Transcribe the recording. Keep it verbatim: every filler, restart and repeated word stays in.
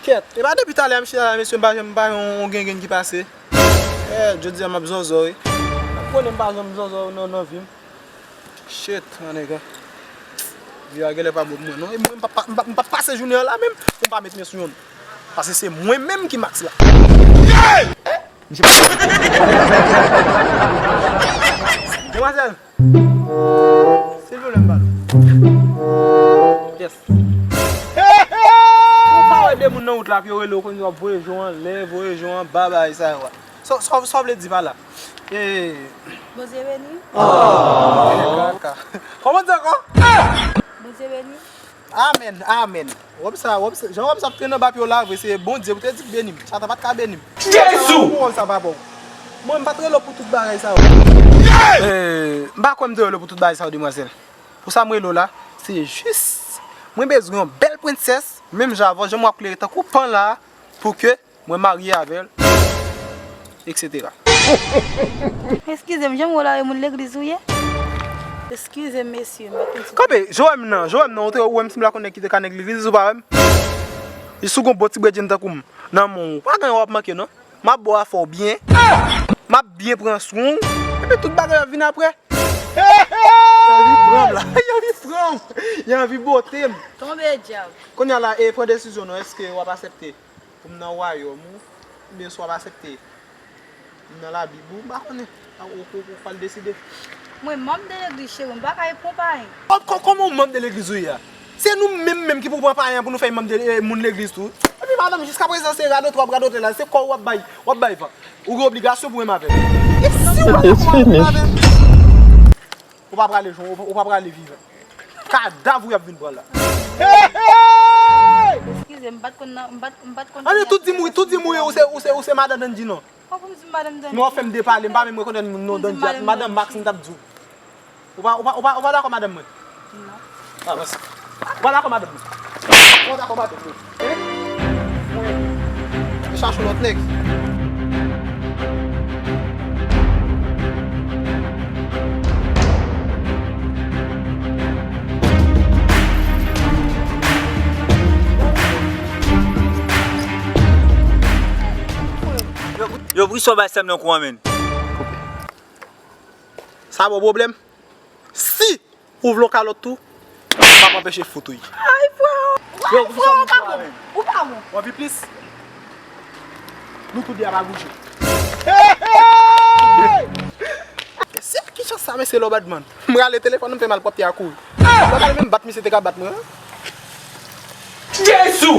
Kèt, e pa depi talè a m chita la, mesye, m pa janm, m pa yon, yon gengen ki pase. Eh, jodi a m ap zòzò wi. M konnen m pa janm zòzò nan, nan vi m. Shit, my nigga. Vi a genlè pa bon pou mwen non. E mwen, m p ap, m p ap, m p ap pase jounen an la menm pou m pa met men sou youn. Paske se mwen menm ki Max la. Misye pa Demwazèl, silvouplè, m pale. Yes. Ou pa wè de moun nan wout la, ap yo rele w, konn w ap voye je w anlè, voye je w anba, bagay sa yo a. Sa, sa, sa w vle di pa la? Eh. Bondye beni. Kaka. Kòman di ankò? Bondye beni. Amèn, amèn. Wòb sa, wòb sa, jan wòb sa ap trennen anba pye w la, vre, se Bondye pou te di k beni m. Satan pa t ka beni m. Jezi! Wòb sa pa bon. Mwen, m pa t rele w pou tout bagay sa yo. Eh, m pa kwè m te rele w pou tout bagay sa yo, demwazèl. Pou sa m rele w la, se jis, mwen bezwen yon bèl prensès, menm jan avè w, jan w ap klere tankou pan la, pou ke mwen marye avè l, et cetera. Eskize m, jan m wè w la, e moun legliz ou ye? Eskize m, mesye, m pa konn si... Kanpe, jan w wè m nan, jan w wè m nan, ou te, ou wè m sanble ak yon nèg ki te ka nèg legliz, ou pa wè m? Jis ou gon bon ti bredjenn tankou m nan men w, pa gen anyen w ap manke, non. M ap ba w afè w byen. M ap byen pran swen w. Epi tout bagay ap vin apre. Yo anvi pran m la. Yo anvi pran m. Yo anvi bote m. Tonbe dyab. Kounye a la, e pran desizyon non, èske w ap aksepte pou m nan wayòm ou, oubyen si w ap aksepte m nan Labib ou, m pa konnen. A, ou, ou, ou pral deside. Mwen, manm de legliz, cheri, m pa ka reponn pa anyen. Kò-, kò-, kòman w manm de legliz ou ye a? Se nou menm menm ki pou pran payen an pou nou fè l manm de, eh, moun legliz tou. Epi madanm, jiskaprezan se radot w ap radote la, se kò w w ap bay, w ap bay van. Ou gen obligasyon pou menm avè l. E si w pa dakò pou menm avè l? Ou pa prale jwenn, ou pa, ou pa prale vivan. Kadav ou y ap vin pran la. Eskize, m pa t konn nan, m pa t, m pa t konn... Ann, tout di m wi, tout di m wi, ou se, ou se, ou se madan Dandy non. Kòman pou m di madanm Dandy? Men w ap fè m depale, m pa menm rekonèt moun non, Dandy. Madanm Max, m t ap di w. Ou pa, ou pa, ou pa, ou pa dakò madanm mwen? Non. Ah, mèsi. Ou pa dakò madanm mwen? Ou pa dakò madanm mwen? Hein? Mwen, mwen chache yon lòt nèg. Yo, yo, poukisa w bay sè m nan kou an, menn? Sa ba w pwoblèm? Si ou vle yon kalòt tou, m ap anpeche fout ou. Ay, frè! Yo, poukisa w pa bon? Ou pa bon. W anvi plis? Nou tou de a pa bouje. Mesye, ki jan sa, mesye, lò badman. M rale telefòn, m fè malpwòpte a kouri. Lò gade menm bat misye te ka bat mwen. Jezi!